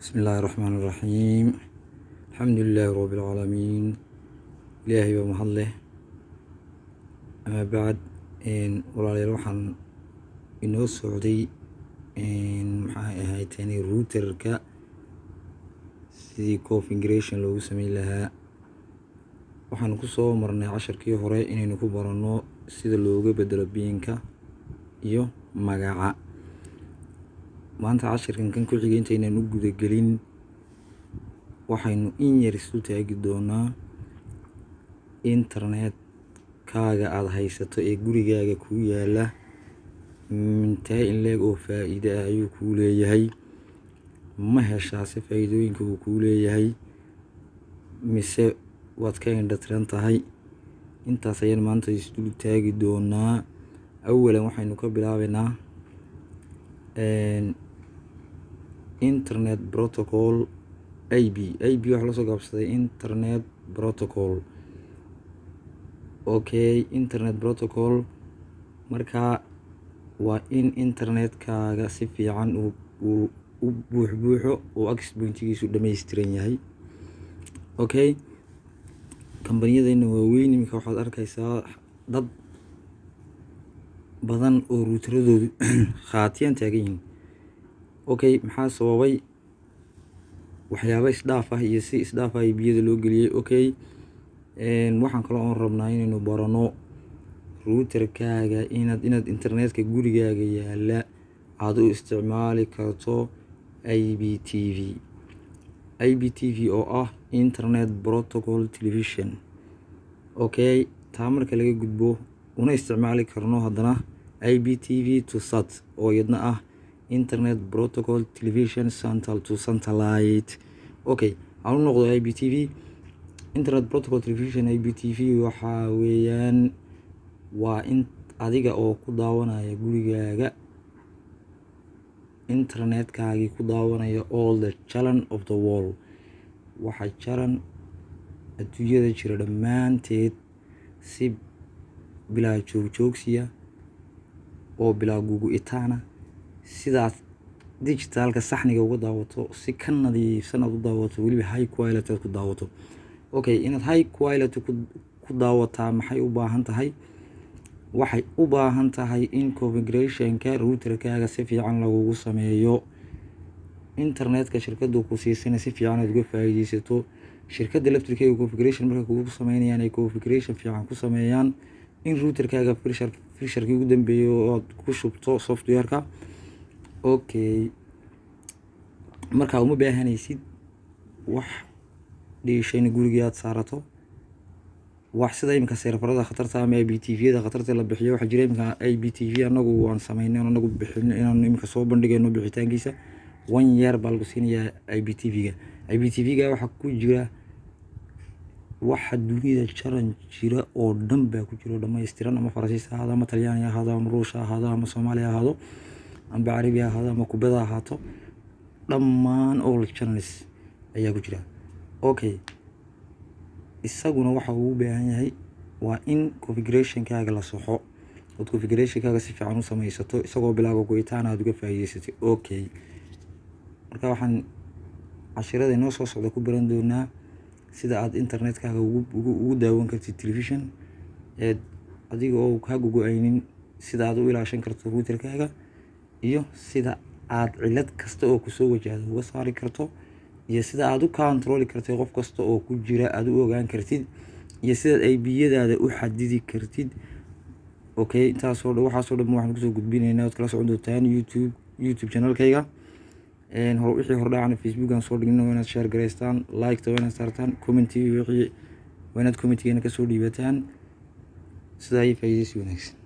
بسم الله الرحمن الرحيم، الحمد لله رب العالمين. Ilaahay baa mahad leh. Amaa bacd, walaalayaal, waxaan inoo socday, maxay ahayd tani, routerka sidii configuration loogu sameyn lahaa. Waxaan ku soo marnay casharkii hore inaynu ku baranno sida looga bedelo PIN-ka iyo magaca. Maanta cashirkan kan ku xigay intaynan u gudagelin, waxaynu in yar isu taagi doonaa internetkaaga aada haysato ee gurigaaga kuu yaala, intee in leeg oo faa-iide ah ayuu kuu leeyahay? Ma heshaase faa-iidooyinka uu kuu leeyahay, mise waad ka indha tiran tahay? Intaas ayaan maanta isdul taagi doonaa. Awalan waxaynu ka bilaabeynaa internet protocol IP. IP waxaa lasoo gaabsaday internet protocol. Okay, internet protocol marka waa in internetkaaga si fiican uu u buux buuxo oo access pointigiisu dhameystiran yahay. Okay, kambaniyadeenna waaweyn iminka waxaad arkaysaa dad badan oo routeradoodu khaatiyan taagan yihiin. Okay, maxaa sababay? Waxyaabo isdhaaf ah iyo si isdhaaf ah biyada loo geliyey. Okay, waxaan kaloo oon rabnaa inaynu barano routerkaaga inaad internetka gurigaaga yaala aada u isticmaali karto IPTV. IPTV oo ah internet protocol television. Okay, taa marka laga gudbo, una isticmaali karno haddana IPTV to sat, oo iyadna ah internet protocol television central to satellite. Okay, aan u noqdo IPTV, internet protocol television. IPTV waxaa weeyaan waa in adiga oo ku daawanaya gurigaaga internetkaagii ku daawanaya all the channel of the world, waxa channel adduunyada jira dhammaanteed, si bilaa joogjoogsiya oo bilaa gugu-itaana, sidaas digitalka saxniga uga daawato, si ka nadiifsan aad u daawato, weliba high quality aad ku daawato. Okay, inaad high quality ku daawataa maxay u baahan tahay? Waxay u baahan tahay in configurationka routerkaaga si fiican lagugu sameeyo, internetka shirkadu ku siisana si fiican aad uga faa'iideysato, shirkadda laftirkeega configuration markay kugu sameynayaan ay configuration fiican ku sameeyaan, in routerkaaga versionkii ugu dambeeyay oo aad ku shubto softwareka. Okay, markaa uma baahanaysid wax dhiishayna gurigii aad saarato, wax sida iminka serverada khatarta ama IPTV-yada khatarta la bixiyo. Waxaa jira iminka IPTV anagu waan sameynay, anagu bixin inaanu iminka soo bandhigayno bixitaankiisa. One year baa lagu siinayaa IPTV-ga. IPTV-ga waxaa ku jira waxa dunida jaran jira oo dhan baa ku jira oo dhammaystiran, ama Faransiis ha ahaado, ama Talyaani ha ahaado, ama Ruush ha ahaado, ama Soomaali ha ahaado, amba Carabi ha ahaado, ama kubada ha ahaato, dhammaan all channels ayaa ku jira. Okay, isaguna waxa uu u baahan yahay waa in configurationkaaga la saxo, ood configurationkaaga si fiican u sameysato, isagoo bilaaga go'itaan aad uga faa'iideysatay. Okay, marka waxaan cashirada inoo soo socda ku baran doonaa sida aad internetkaaga ugu daawan kartid television eed adiga oo kaa gogo-aynin, sida aad u ilaashan karto routerkaaga, iyo sida aad cilad kasta oo kusoo wajahda uga saari karto, iyo sida aad u controli kartid qof kasta oo ku jira aad u ogaan kartid, iyo sidaad IP-yadaada u xadidi kartid. Okay, intaasoo dhan, waxaasoo dhan waxaan kusoo gudbinaynaa ood kala socon doontaan YouTube channelkayga. Wixii hordhacana Facebookan soo dhigno. Waa inaad share garaystaan, like-ta waa inaad saartaan, comment wixii waa inaad commentigeena kasoo dhiibataan. Sidaa iyo faa'iidaysi wanaagsan.